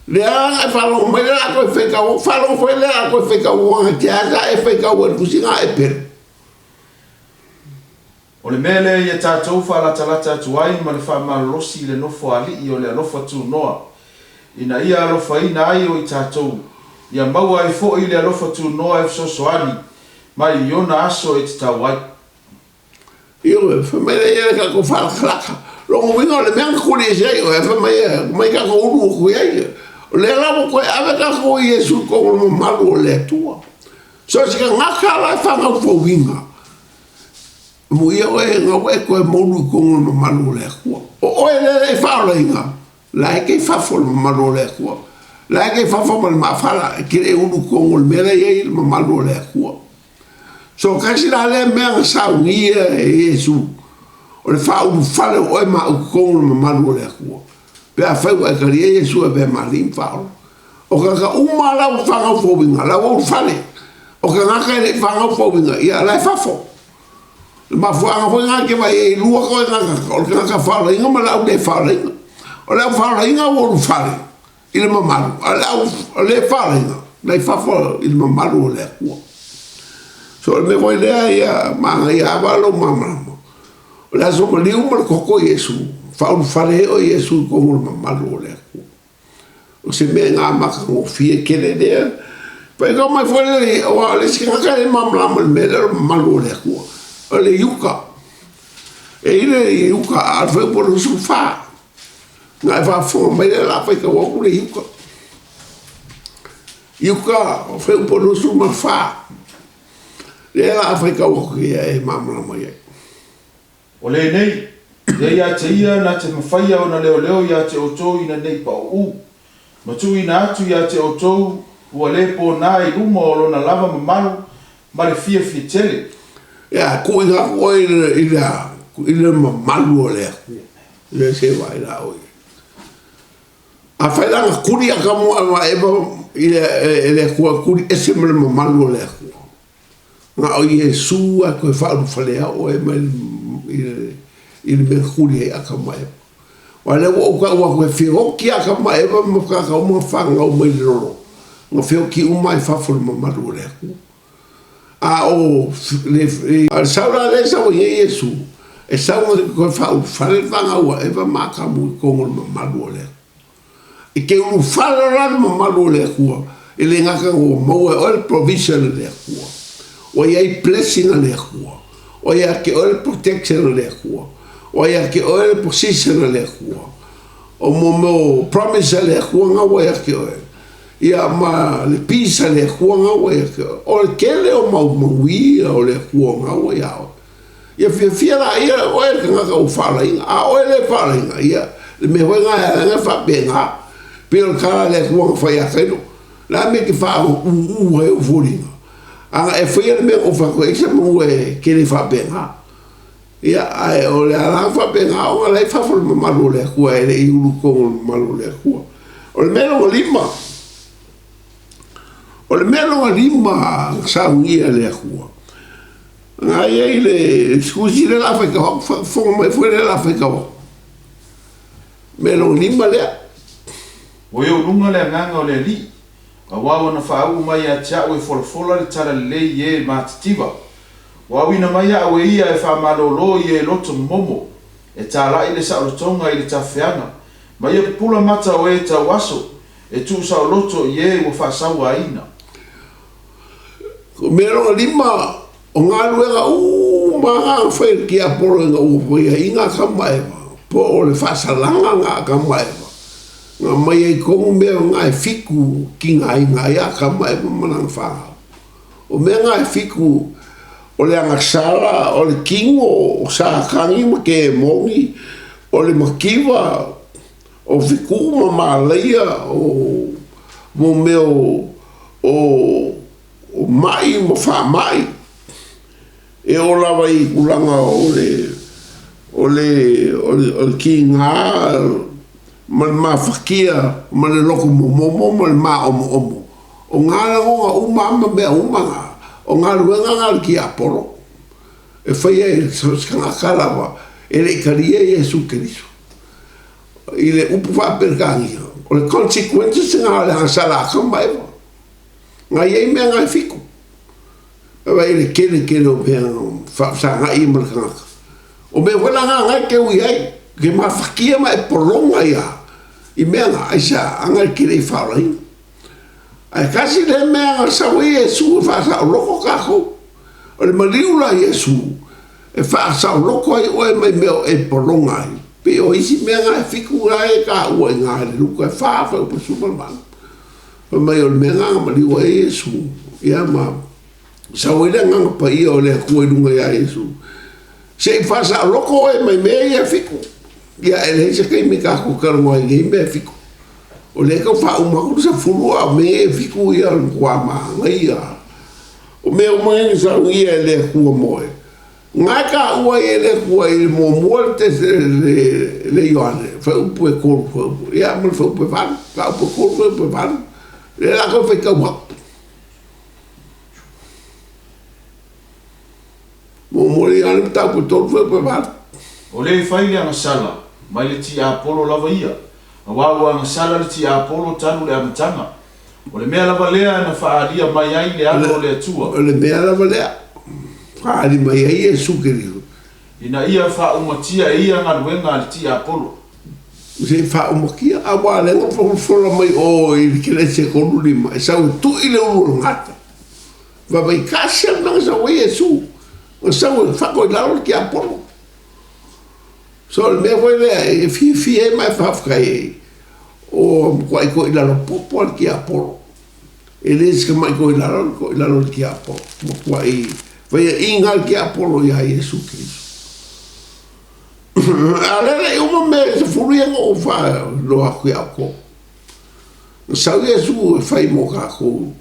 Lea la e faalogo mai lea a toe faitau, faalogo foi lea a toe faitau ana te a sa e faitau ai le tusi na e pelu. O le mea lea ia tatou faalatalata atu ai ma le faamalolosi i le nofo alii o le alofa tunoa, ina ia alofaina ai o i tatou, ia maua ai foi le alofa tunoa e fesoasoani mai i ona aso e tatau ai. Ioe, fai mai lea ia le tatou faalatalata. Lona uiga o le mea na tuli ese ai oe, fai mai e mai tatou ulu atu i ai. O lea la ua toe ave tatou i Iesu i totonu o le mamalu o le Atua. So o se tagata la e fanau fouina, amuia oe na ua e toe moulu i totonu o le mamalu o le Atua. O oe lea e faaolaina, La e te i fafo o le mamalu o le Atua. La e te i fafo ma le maafala, e te le ulu i totonu o le mea la e i ai le mamalu o le Atua. So, tasi la lea mea na saunia e Iesu, o le faaulufale o oe ma au i totonu o le mamalu o le Atua. Pe afai ua e talia Iesu e avea ma Alii ma Faaola. O tagata uma la ua fanau fouina, la ua ulufale. O tagata e le i fanau fouina, ia la e fafo. Le mafuaaga foi lena e te vaai ai e lua koe tagata, o le tagata faaolaina ma le au le faaolaina. O le au faaolaina ua ulufale i le mamalu, a o le au le faaolaina, la i fafo i le mamalu o le Atua. So o le mea foi lea ia manaia lava lou malamalama, o le aso maliu ma le toto o Iesu, faaulufale ai oe Iesu i totonu o le mamalu o le Atua. O se mea na matagofie tele lea. Faitau mai foi le, aua o le isi tagata e le malamalama i le mea lea o le mamalu o le Atua, o le iuka. E i le iuka a le fuaiupu o le 24. Na e faafofoga mai lea o le a faitau atu le iuka. Iuka, fuaiupu o le 24. Lea o le a faitau atu ia e malamalama i ai. O lenei, lea ia te ia na te mafaia ona leoleo ia te outou ina nei pauu, ma tuuina atu ia te outou ua le pona i luma o lona lava mamalu ma le fiafia tele. Ia, tuuina atu oe i le, i le mamalu o le Atua. Ia se vaai la oe. Afai la na tuli Atamu ma Eva i le Atua, tuli ese ma le mamalu o le Atua. Na o Iesu a toe faaulufale au oe mai i le mea kuli ai Atamu ma Eva. Aua o lea ua ou tau atu e feoti Atamu ma Eva ma tagata uma na fanau mai le lolo. Na feoki uma i fafo le mamalu o le Atua. A o le a le sau la lea e sau ai nei Iesu, e sau na te toe faaulufale le fanau a Eva ma Atamu i totonu o le mamalu o le Atua. E te ulufale la le mamalu o le Atua, e le gata ua maua e oe le provision a le Atua, ua i ai blessing a le Atua, ua ia te oe le protection a le Atua, ua ia te oe le position a le Atua, o mo mea o promise a le Atua na ua ia te oe, ia ma le peace a le Atua na ua ia te oe. O le tele o mau manuia o le Atua na ua ia oe. Ia fiafia laia oe le tagata ua faalaina, a oe le faalaina, ia le mea foi lena e ala ai ona faapena. Pei o le tala a le Atua na fai ia Kaino, le a le mea e te faaūū ai ou foliga? A na e faia le mea na ou fai atu ai, aisa manu e te le faapena. Ia, ae o le ala ona faapena ona la e i fafo le mamalu o le Atua e le i ulu i totonu o le mamalu o le Atua. O le mea lona lima, o le mea lona lima na saunia e le Atua, Na i ai le sikusi lea la fai kau faafofoga mai foi lea la fai kau mea lona lima lea. Ua i ou luga le agaga o le Alii, auā ua na faauu mai ia te a'u e folafola le talalelei i e matitiva. Ua auina mai a'u e ia e faamalōlō i e loto momomo, e tāla'i le saolotoga i le tafeaga, ma ia pupula mata o e tauaso, e tuusaoloto i e ua faasauaina. Ko mea lona lima, o galuega uma lava na fai e le tiapolo ina ua faia i ngā tamaeva, po o le faasalaga ngā tamaeva, na aumai ai tonu mea o ngā e fiku tigaina ai a tamaeva ma lana fanau. O mea ngā e fiku, o le agasala, o le kino, o Satani ma kemoni, o le mativa, o Fiku'u ma Malaia, o mo mea o o ma'i ma faama'i, e oo lava i tulaga o le o le o le kigā ma le mafatia ma le loto momomo ma le māomoomo. O ngā lagona uma lava ma mea uma na, o galuega na a le tiapolo e faia e so o se tagata lava e le i talia Iesu Keriso. I le upu faa-Peretania, o le consequences lena o le agasala a Atama ma Eva. Na i ai mea na e fiku. Vaai i le tele tele o mea faafesagai ma le tagata. O mea foi la na na e te ui ai, ke mafatia ma e pologa ia i mea na, aisea, ana e te le i faaolaina. Ae tasi lea mea na sau ai Iesu e faasaoloko tatou. O le maliu la Iesu e faasaoloko ai oe mai mea o e pologa ai. Pei o isi mea na e fiku la e taua i na i le Luka e fa fuaiupu 18. Fai mai o le mea na na maliu ai Iesu, ia ma sau ai le Agaga Paia o le Atua i luga ia Iesu. Se i faasaoloko oe mai mea ia e fiku. Ia e leai se taimi tatou talanoa ai i nei mea e fiku. O lea e tau faauma atu le sefulu a o mea ia e fiku ia o le matua manaia. O mea uma nei na saunia e le Atua mo oe. Na e taua ai e le Atua i le muamua le le Ioane, fuaiupu e tolu fuaiupu, ia ma le fuaiupu e valu, mataupu e tolu fuaiupu e valu. Lea la toe faitau atu. Muamua le Ioane mataupu e tolu fuaiupu e valu. O le e fai le agasala, mai le tiapolo lava ia, auā ua agasala le tiapolo talu le amataga. O le mea lava lea na faaalia mai ai le Alo o le Atua. O le mea lava lea faaali mai ai Iesu Keriso. Ina ia faaumatia e ia galuega a le tiapolo. Se i faaumatia, aua lea na folafola mai o i le Kenesi e 35, e sau e tui le ulu o le gata. Vaivai tasi lava le mea na sau ai Iesu, na sau e fato i lalo le tiapolo. So o le mea foi lea e fiafia ai ma e faafetai ai, o matuai toilalo popo a le tiapolo. E le se tamai toilalo, le toilalo o le tiapolo. Matuai faiaina le tiapolo iā Iesu Keriso. A o lea le i uma mea e sefulu ia na ou faailoa atu iā outou. Na sau Iesu e fai mo tatou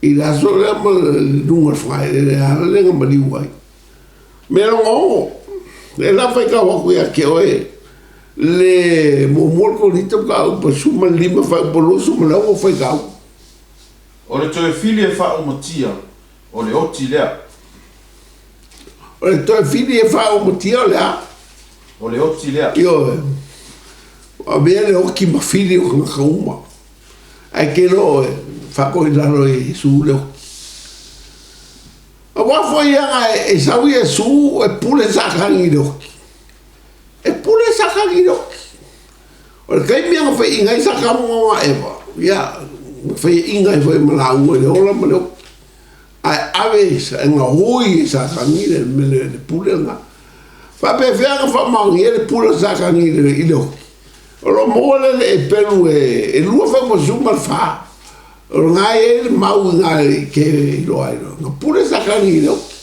i le aso lea ma luga o le fagaeleele a lea na maliu ai. Mea lona ono, e la faitau atu ia te oe le muamua le Korinito mataupu e 15 fuaiupu 26 faitau. O le toe fili e faaumatia, o le oti lea. O le toe fili e faaumatia o le a? O le oti lea. Ioe. Avea le oti ma fili o tagata uma. Ae ke loa oe. Faakoi lalo e Iesu le oki. Aua foi aga e sau Iesu e pule sakagi i le oki. E pule sakagi i le oki. O le taimi aga faiiga ai sakamoga ma Eva, ia, faiiga ai foi ma laua i le ola ma le oki. Ae ave e gaoi e sakagi le, le, le pule lena. Faapefea na faamaonia le pule o sakagi i le oki? O lo o maua le le pelu e 2 faumasu ma le 4. O lena e i ai le mau i na e ke iloa ai loa. Na pule sakagi i le oki.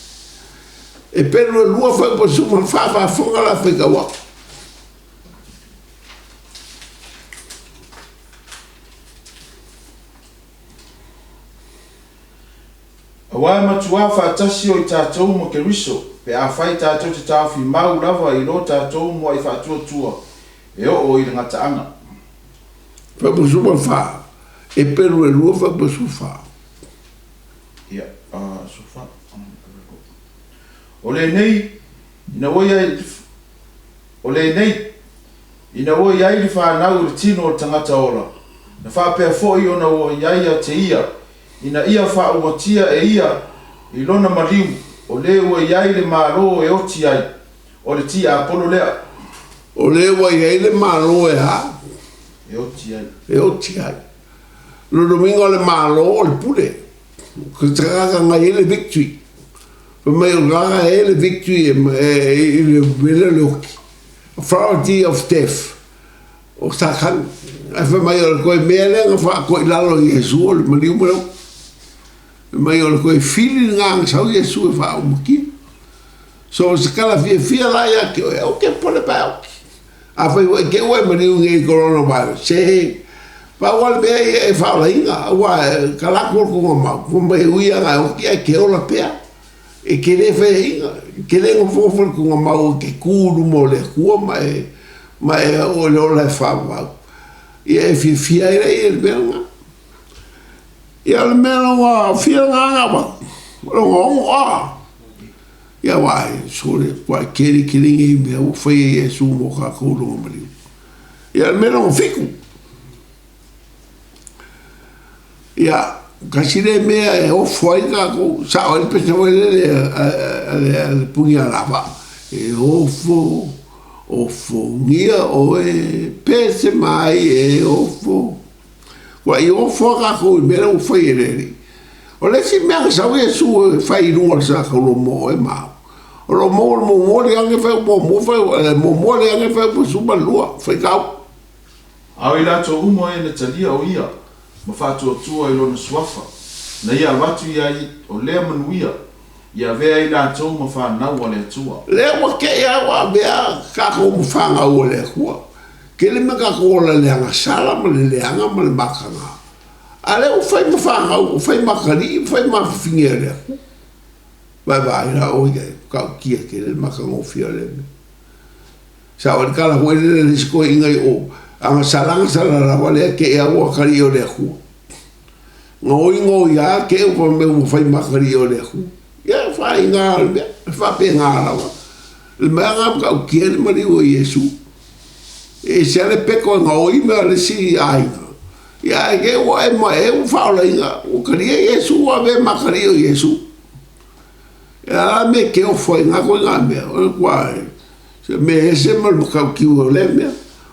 E pelu e 2 faumasu ma le 4 faafofoga la faitau atu. Aua e matuā faatasi o i tatou ma Keriso, pe afai tatou te taofi mau lava i lo tatou mua'i faatuatua e oo i le gataaga. Faumasu ma le fa, e pelu e 2 faumasu fa. Ia, su fa. O lenei, ina ua i ai, o lenei, ina ua i ai le fanau i le tino o le tagata ola, na faapea foi ona ua i ai ia te ia, ina ia faaumatia e ia i lona maliu, o le ua i ai le Malo e oti ai, o le tiapolo lea. O le ua i ai le Malo e a? E oti ai. E oti ai. Lona uiga o le Malo o le pule. Ko te tagata na i ai le victory. Fai mai o le tagata e i ai le victory i le mea lea o le oti. Authority of death. O Satani. Ae fai mai o le toe mea lea na faatoilalo e Iesu o le maliu ma le oti. Fai mai o le toe fili lena na sau Iesu e faaumatia. So o se tala fiafia la ia te oe, aua te pole pe a oti. Afai ua e te ua e maliu nei i coronavirus, se pau lava le mea ia e faaolaina, aua e talaatu o le tuugamau, fai mai e ui lava ina e oti ae te ola pea. E te le faiaina, e te le nofonofo i le tuugamau e te tu i luma o le Atua ma e ma e oo i le ola e faavavau. Ia e fiafia ai laia i le mea lena. Ia o le mea lona fia lena na avatu, lona ono a. Ia aua e sole ua tele tele nei mea ua faia e Iesu mo kākou i lona maliu. Ia o le mea lona fitu. Ia, tasi lea mea e ofo ai kākou, sao ai le pese foi lele a le Punialavaa, e ofo, ofongia oe, pese mai e ofo. Ua i ofo a kākou i mea lea ua fai e le Alii. O le isi mea na sau Iesu e fai i luga o le sakaula mo oe ma au, o lo o maua le muamua le age fai muamua fai muamua le age fai 12 faitau. A o i latou uma e na talia o ia ma faatuatua i lona suafa, na ia avatu i ai o lea manuia, i avea ai latou ma fanau a le Atua. Lea ua tei a ua avea kakou ma fanau a le Atua. Tele mea kakou ola i le agasala ma le leaga ma le mataga. A lea ua fai ma fanau, ua fai ma atalii, ua fai ma afafine a le Atua. Vaevaai la oe i ai, matautia tele le matagofie o lea mea. Sao ai le tala foi lele a le isi toeaina i o, agasala agasala lava lea tei a ua atalii o le Atua. Gaoi gaoi a te ua mea ua fai ma atalii o le Atua. Ia, faaiga o le mea, e faapena lava. Le mea na matautia le maliu o Iesu. E ese lava le peto e gaoi mea a le isi aiga. Ia ae te ua e ma e ua faaolaina, ua talia Iesu ua avea ma atalii o Iesu. E a la mea e te ofo ai i na ituaiga mea, o le matua se mea ese ma le matautiu o lea mea.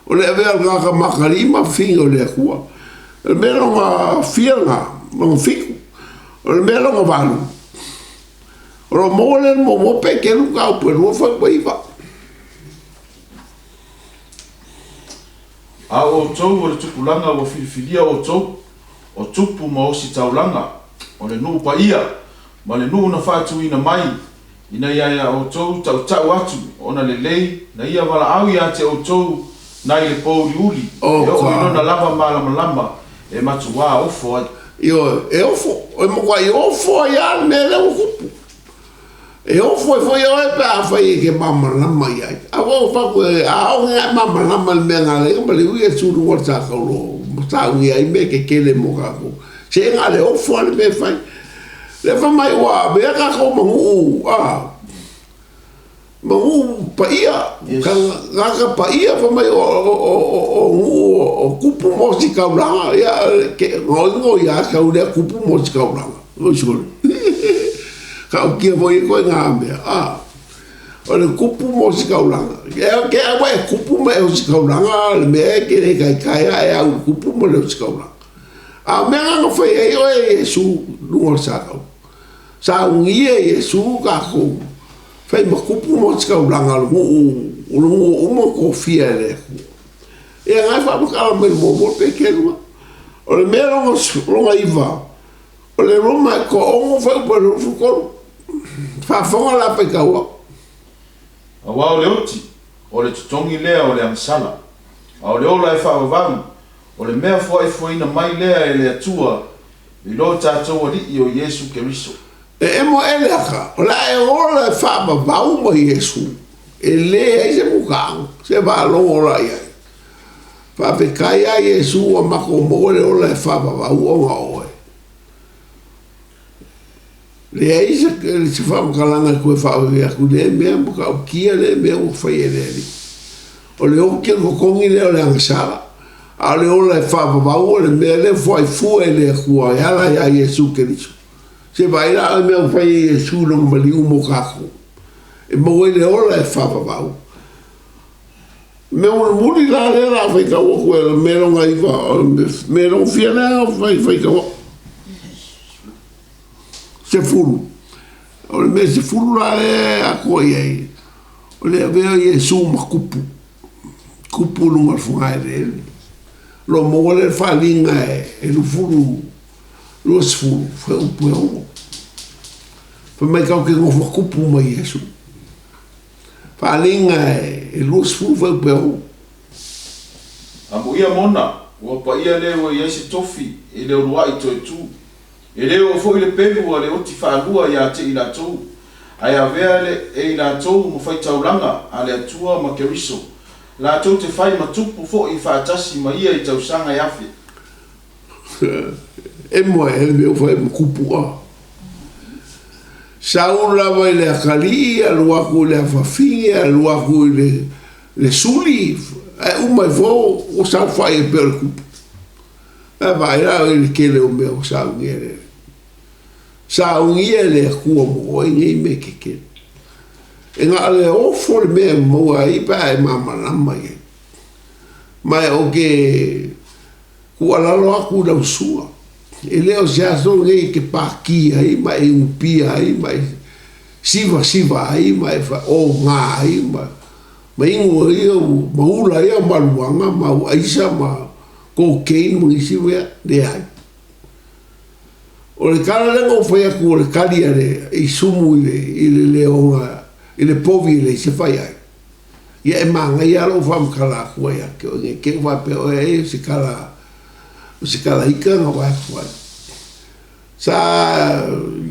O le avea o le tagata ma atalii ma fafine o le Atua. O le mea lona fia lena, lona fitu. O le mea lona valu, o lo o maua lea i le muamua Peteru mataupu e 2 fuaiupu e 9. A o outou o le tupulaga ua filifilia outou, o tupu ma ositaulaga, o le nuu paia, ma le nuu na faatuina mai, ina ia ia outou tautau atu ona lelei na ia valaau ia te outou nai le pouliuli e oo i lona lava malamalama e matuā ofo ai. Ioe, e ofo, e matuai ofo ai lava le mea lea ua tupu. E ofo ai foi oe pe afai e te malamalama i ai. A ua ou fai atu, a oo ina e malamalama i le mea na ala ai ona maliu Iesu i luga o le sakaulo ma saunia ai mea tetele mo tatou. Se na o le ofo lava le mea e fai. Lea fai mai ua avea tatou ma nuu, a, Ma nuu paia, tagata paia fai mai o nuu o kupu ma ositaulaga, ia gaoigaoi lava sau lea kupu ma ositaulaga. Oi sole! Tautia foi ia ituaiga mea, a! O le kupu ma ositaulaga. Ke a ua e kupu ma e ositaulaga a o le mea e te le taitai lava e au i le kupu ma le ositaulaga. A o mea na na fai ai oe e Iesu i luga o le sa Saunia e Iesu tatou fai ma kupu ma ositaulaga o le nuu, o le nuu uma na tofia e le Atua. Ia na e faamatala mai i le muamua le Peteru na. O le mea lona iva, o le Roma e toaono fuaiupu e 23. Faafofoga la faitau atu. Aua o le oti, o le totogi lea o le agasala, a o le ola e faavavau, o le mea foaifuaina mai lea e le Atua i lo tatou Alii o Iesu Keriso. E emo ae le aka, o le a e ola e faavavau ma Iesu, e leai se mutaaga, se faalogo la i ai. Faafetai a Iesu ua matou maua le ola e faavavau ona o oe. Leai se faamatalaga e toe faavave atu i lea mea ma ta'utia lea mea ua fai e le Alii. O le oti o le totogi lea o le agasala, a o le ola e faavavau o le mea lea e fuaifua e le Atua e ala iā Iesu Keriso. Se vaai la oe i mea ua fai e Iesu i lona maliu mo tatou, e maua ai le ola e faavavau. Mea mulimuli la lea o le a faitau atu e le mea lona iva, o le mea lona fia lea na faitau atu? Sefulu. O le mea sefulu la lea e atoa i ai, o le avea o Iesu ma kupu, kupu i luga o le fogaeleele. O lo o maua lea i le faaaliga e lufulu, 20, fuaiupu e 6. Fai mai tatou te nofo tupu ma Iesu. Faaaliga e 20 fuaiupu e 6. Amuia mona, ua paia le ua i ai se tofi i le uluai toe tu. E le oo foi le pelu a le oti faalua ia te i latou, ae avea le e i latou ma faitaulaga a le Atua ma Keriso, latou te fai ma tupu foi faatasi ma ia i tausaga e afe. Emo ae le mea ua fai ma kupu a. Sau lava i le atalii, alu atu i le afafine, alu atu i le suli, ae uma ifo ua saofai ai pea o le kupu. Ae vaai la i le tele o mea ua saunia e le Alii. Saunia e le Atua mo oe nei mea tetele. E na o le ofo le mea e maua ai pe a e malamalama i ai. Ma ou te tuualalo atu i lau susuga, e le o se aso lenei e te pākī ai ma e inupia ai ma e sivasiva ai ma e oga ai ma ma inu ai au ma ula ai au maluaga ma au aisa ma cocaine ma nisi mea, leai. O le tala lea na ou fai atu o le tali a le isumu i le i le leoga i le povi e leai se fai ai. Ia e manaia lava lou faamatala atu ai ia te oe nei te i faapea oe ai o se tala o se tala ika na vaeatu ai. Sa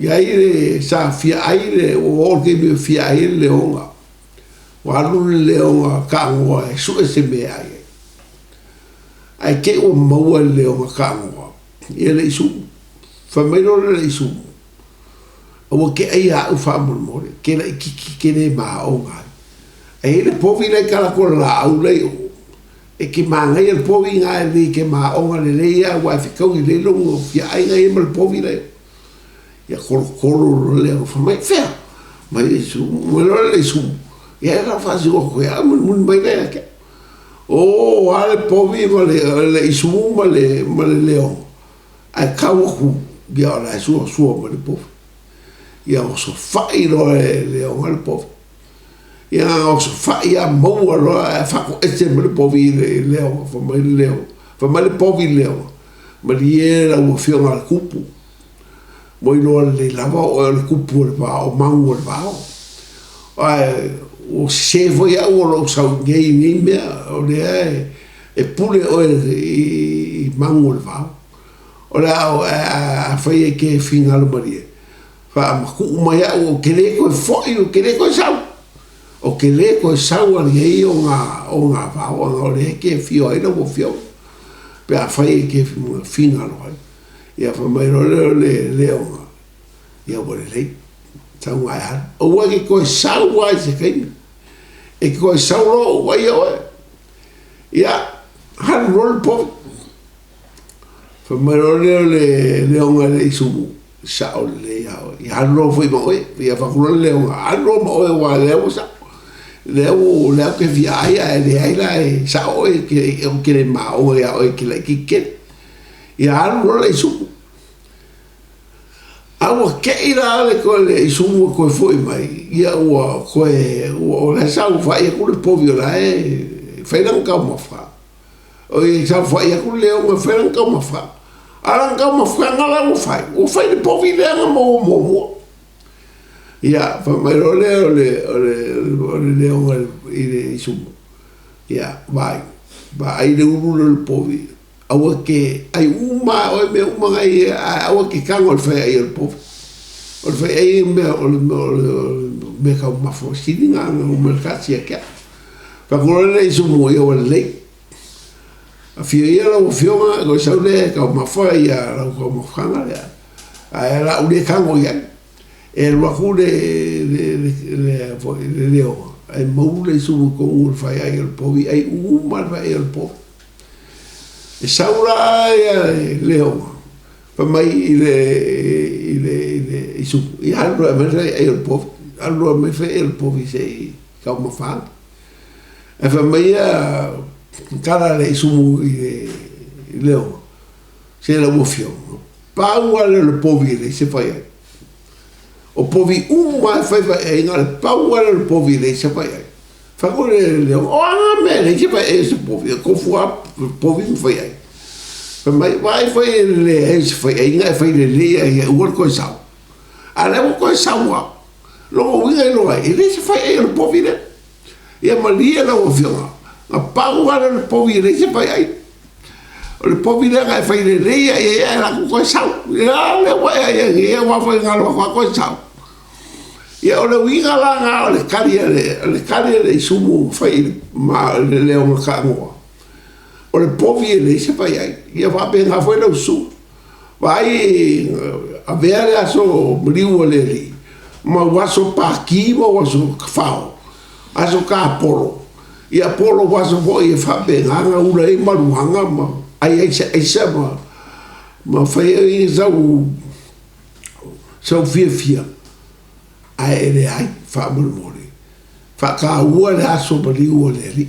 i ai le sa fia ai le ua oo i le taimi e fia ai le leoga. Ua alu le leoga tagoa e sue se mea e ai ai. Ae te i ua maua e le leoga tagoa ia le isumu. Fai mai loa le isumu, Aua ke aia aʻu faamolemole, ke laʻikiki ke le maoga ai. Ae i ai le povi la e kala atu o le laau la i o, e ke manaia le povi ina e lelei ke maoga lelei lava aua e fetaui lelei lou fiaaiga ia ma le povi la i o. Ia kolokolo loa le alofa mai, Fea? Mai le isumu, mai loa le isumu, ia e la faasino atu ia au mulimuli mai lea ia te au. O a le povi ma le isumu ma le leoga, ae tau atu ia o la e suasua mai le povi. Ia osofai loa e le leoga le povi. Ia na osofai lava maua loa ae faatoese mai le povi i le leoga, fai mai le leoga, fai mai le povi i le leoga, malie lau afioga i le tupu, ua iloa lelei lava o oe o le tupu o le vao, o magu o le vao. Ae ua sese foi au o lou sau i nei i nei mea, o lea e pule oe i magu o le vao. O le a afai e te finagalo malie, faamatuu mai au ou te le toe foi, ou te le toe sau. Ou te le toe sau a nei o ngā vao, anga o lea e te afio ai lau afioga, pe afai e te finagalo ai. Ia fai mai loa lea o le leoga, ia ua lelei, sau ga e alu. Aua e te toe sau lava i se taimi. E te koe sau loa ou aia oe. Ia, alu loa le povi. Fai mai loa lea o le leoga i le isumu, sao lelei lava oe. Ia alu loa foi ma oe. Ia avatu loa le leoga, alu loa ma oe aua o lea ua sao. Lea ua, lea ou te fia ai ae leai la e sao oe ou te le maoga ia oe e te laitiiti tele. Ia alu loa le isumu. A ua te i la le toe le isumu e toe foi mai, ia ua toe, ua, o la e saofai atu le povi o la e fai lana taumafa. Oi, saofai atu le leoga e fai lana taumafa. A o lana taumafaga la ua fai, ua fai i le povi lea na maua muamua. Ia, fai mai loa lea o le, o le, o le leoga i le isumu, ia, vaai, vaai le ulu lea o le povi, Aua te ai uma lava oe mea uma na i ai, ae aua te tago i le faiai o le povi. O le faiai o le mea o le mea taumafa sili na ona uma le tasi ia te au. Fai atu loa le isi mua, ia ua lelei. Afio ia lau afioga, ona sau lea e taumafa ia lau taumafaga lea, ae o le a ou le tago i ai. E alu atu le le leoga ae maulu le isi mua i totonu o le faiai o le povi, ai uma lava le faiai o le povi. E sau la ia leoga fai mai i le i le i le isumu, ia alu loa e aumai le faiai o le povi, alu loa e aumai le faiai o le povi se i taumafa ane. Ae fai mai ia tala a le isumu i le leoga, se lau afioga, pau lava lea o le povi e leai se faiai. O povi uma lava e fai faiai, na o le pau lava lea o le povi e leai se faiai. Fai atu le leoga, o a nga mea e leai se faiai o se povi, e tofu lava povi ma faiai. Fai mai, vaai foi e leai se faiaiga e fai lelei ai e aua le toe sau. A o lea ua toe sau lava. Lona uiga e iloa ai, e leai se faiai o le povi lea. Ia malie lau afioga, na pau lava lea o le povi e leai se faiai. O le povi lea na e fai lelei ai ai ae latou toe sau. Ia lea ua e ai ai nei, aua foi na alu atu lava toe sau. Ia o le uiga la na o le tali a le, o le tali a le isumu na fai i le, ma le leoga tagoa, o le povi e leai se fai ai. Ia faapena foi lau susu. Vaai, avea le aso maliu o le Alii, ma ua aso paki ma ua aso fao, aso tapolo. Ia po o lou aso foi e faapena ona ula ai maluaga ma ai ai se aisa ma, ma fai ai sau sau fiafia, ae e leai, faamolemole, faataua le aso maliu o le Alii.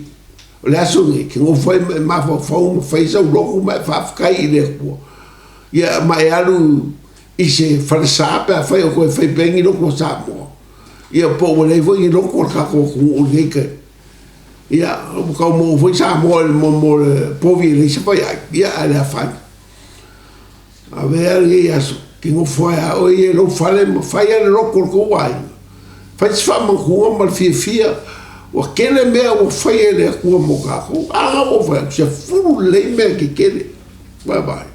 O le aso lenei, e te nofo ai ma e mafaufau ma fai sau lotu ma e faafetai i le Atua. Ia, ma e alu i se falesa pe afai o toe fai pea ni lotu a Samoa. Ia, po ua leai foi ni lotu a le tatou atunuu i lenei taimi. Ia, ua tau maua foi Samoa i le mo le povi e leai se faiai, ia, ae le afaina. Avea lenei aso, e te nofo ai lava oe ia i lou fale ma fai lava le loto o le tou aiga. Fai se faamanatuga ma le fiafia, ua tele mea ua faia e le Atua mo tatou. A na ua ou fai atu, 10 lelei mea tetele. Vaavaai.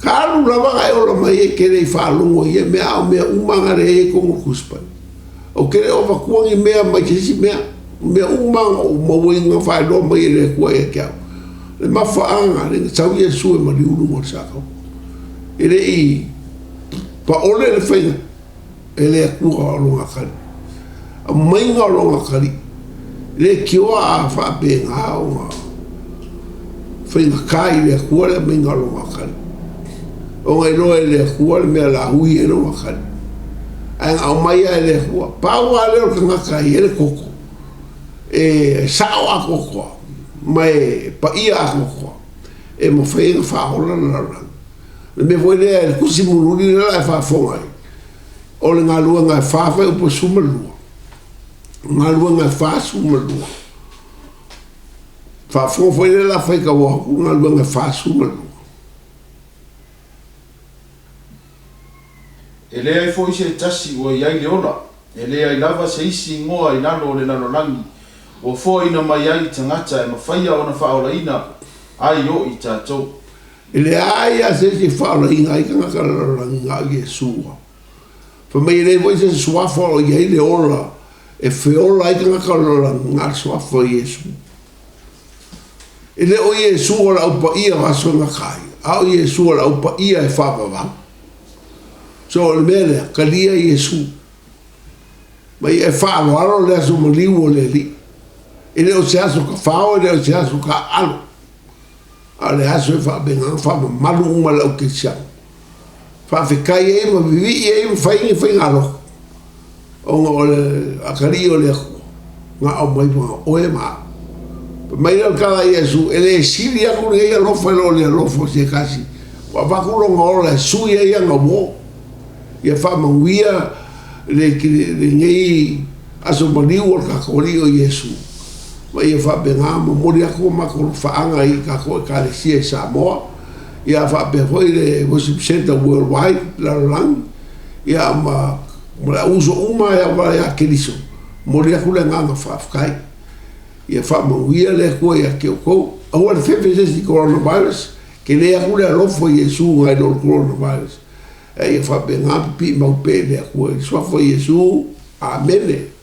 Talu lava ona e ola mai e te le i faalogo i ia mea, a o mea uma na lea e i ai totonu o le Tusi Paia. Ou te le o avatua ni mea mai se isi mea. O mea uma na ou mauaina na faailoa mai e le Atua ia te au. Le mafuaaga lea na sau Iesu e maliu i luga o le sakao. E le i paole le faiga e le Atua o lona kali. Aumaiga o lona kali. Leitioa a faapena ona faigata i le Atua le aumaiga o lona kali. Ona iloa e le Atua le mea o le a ui ai lona kali. Ae na aumai lava e le Atua. Pau lava lea o le tagata e i ai le toto, e sao atoatoa ma e paia atoatoa, e mafai ai ona faaola le lalolagi. O le mea foi lea i le tusi mulimuli lea o le a e faafofoga ai, o le galuega e fa fuaiupu e 12. Galuega e 42. Faafofoga foi lea o le a faitau atu galuega e 42. E leai foi se tasi ua i ai le ola, e leai lava se isi igoa i lalo o le lalolagi ua foaina mai ai i tagata e mafaia ona faaolaina ai o i tatou. E leai lava se isi e faaolaina ai tagata o le lalolagi na o Iesu lava. Fai mai e leai foi se suafa o i ai le ola e feola ai tagata o le lalolagi, na o le suafa o Iesu. E le o Iesu o le Au Paia o aso e gata ai, a o Iesu o le Au Paia e faavavau. So o le mea lea, talia Iesu. Ma ia e faaaloalo le aso maliu o le Alii. E le o se aso tafao, e le o se aso taaalo, a o le aso e faapena ona faamamalu uma e le au kerisiano. Faafetai ai ma vivii ai ma fai ni faigalotu, ona o le atalii o le Atua na aumai ma oe ma au. Fai mai lea o le tala a Iesu, E le sili atu lenei alofa i lo le alofa o se tasi ua avatu lona ola e sui ai ana uo. Ia faamanuia lenei aso maliu o le tatou Alii o Iesu, ma ia faapena momoli atu o matou alofaaga i tatou Ekalesia i Samoa, ia faapea foi le Worship Centre Worldwide, lalolagi, ia ma le au uso uma lava ia Keriso, momoli atu le agaga faafetai. Ia faamanuia le Atua ia te outou. Aua le fefe se isi i coronavirus, tele atu le alofa o Iesu nai lo le coronavirus. Ae ia faapena pipii mau pea i le Atua i le Suafa o Iesu. Amene.